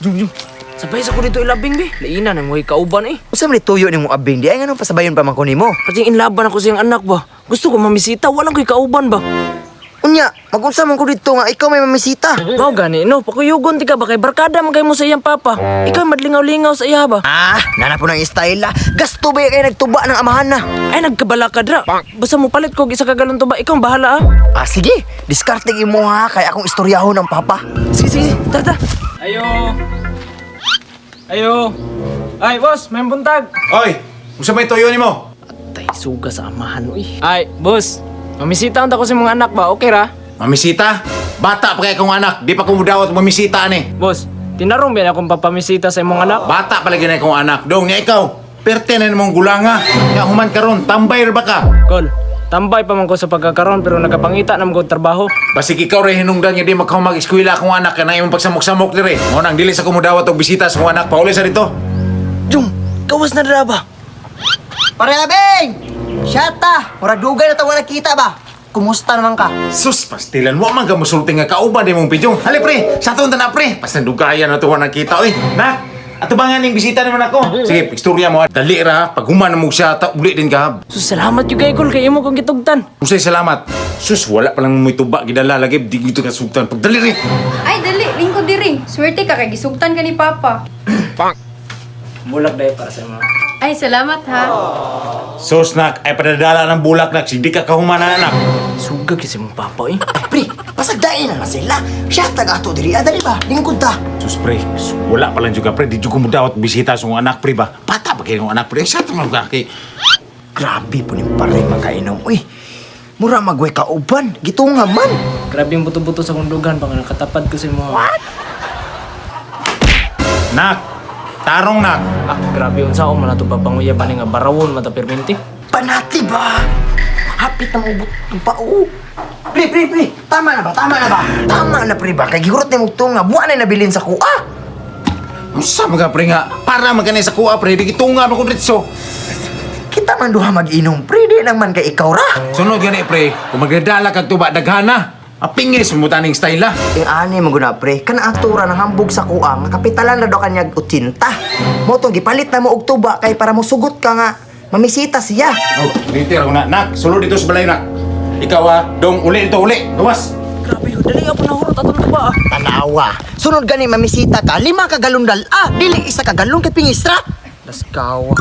Jung, jung. Sabay sa ko dito ilabing be. Laina na mo kauban eh. Usa man ni tuyo nimo abing di ay nganong pasabayon pa man ko nimo. Kasi inlaban ako sa iyang anak ba. Gusto ko mamisita, walang ko'y kauban ba. Unya, magunsa man ko dito nga ikaw may mamisita. Mao gani no, pakuyugon ti ka ba kay barkada man kay mo sa iyang papa. Ikaw madlingaw-lingaw sa iya ba. Ah, nana po ng style la. Gasto ba kay nagtuba ng amahan na? Ay nagkabala ka dra. Basta mo palit ko og isa ka galon tuba, ikaw ang bahala ah. Ah, sige. Diskarte imo ha kay akong istoryahon ng papa. Sige, sige, tara, tara. Ayo. Ayo. Ay, boss, may buntag. Oy, unsa may tuyo nimo? Tay, suga sa amahan uy. Ay, boss. Mamisita ang ko sa mga anak ba? Okay ra? Mamisita? Bata pa kay akong anak, di pa ko mudawat mamisita ani. Boss, tinarong ba akong papamisita sa imong anak? Bata pa lagi na akong anak. Dong niya ikaw. Perte na nimong gulanga. Nga human karon, tambay ra ba ka? Kol, tambay pa man ko sa pagkakaroon pero nagapangita na man ko trabaho. Basig ikaw ra hinungdan nga di makahumag eskwela akong anak kana imong pagsamok-samok dire. Mao nang dili sa ko mudawat og bisita sa akong anak. Pauli sa dito. Jung, gawas na dra ba? Pare abing! Shata! Murag dugay na ta wala kita ba? Kumusta naman ka? Sus, pastilan wa man ka musulti nga kauban di mong pijong. Hali pre, sa aton na pre. Pasandugayan na to wa nakita oy. Na, ato ba nga ning bisita naman ako? Sige, istorya mo. Dali ra, pag human mo siya, ta uli din ka. So, salamat yung kay Kol, kay imo kong gitugtan. Usay salamat. Sus, wala pa lang may tuba gidala lagi di gito ka sugtan. Pagdali rin. Ay, dali, lingkod diri. Swerte ka kay gisugtan ka ni Papa. Bulak dahil para sa mga. Ay, salamat ha. Sus nak, ay padadala ng bulak nak, hindi ka kahuman na anak. Suga kasi mong papa eh. Ay, pre, pasagdain na na sila. Shata ga ato diri. Ah, dali ba? Lingkod ta. Sus pre, wala pa lang juga pre, di juga mo dawat bisita sa akong anak pre ba. Bata pa kayo anak pre, sa itong mga kay. Grabe po ning pare makainom. Uy, mura magway kauban. Gitunga man. Grabe yung buto-buto sa kundugan pa nga nakatapad ko sa imo. Nak, tarong nak. Ah, grabe yun sa man ato papanguya ba ni nga barawon mata perminti. Panati ba? Hapit na maubot ang pao. Pre, pre, pre. Tama na ba? Tama na ba? Tama na pre ba? Kay gihurot ni mong tunga. Buwan na nabilin sa kuha. Unsa mga pre nga, para magani sa kuha pre, di gitunga mo ko diretso. Kita man duha mag-inom pre. Di lang man kay ikaw ra. Sunod gani pre, kung magdadala kag tuba daghana. Apingis mo taning style ah. Yung ani mo guna pre, kana ang tura ng hambog sa kuha nga kapitalan na daw kanyag 80. Mo tong gipalit na mo og tuba kay para mosugot ka nga mamisita siya. Oh, dito ako na. Nak, sulod dito sa balay nak. Ikaw ah, dong uli dito uli. Gawas. Grabe, dali ako nahurot atong tuba ah. Tanawa. Sunod gani mamisita ka, 5 ka galon dal-a, dili 1 ka galon kay pingistra. Las kawa.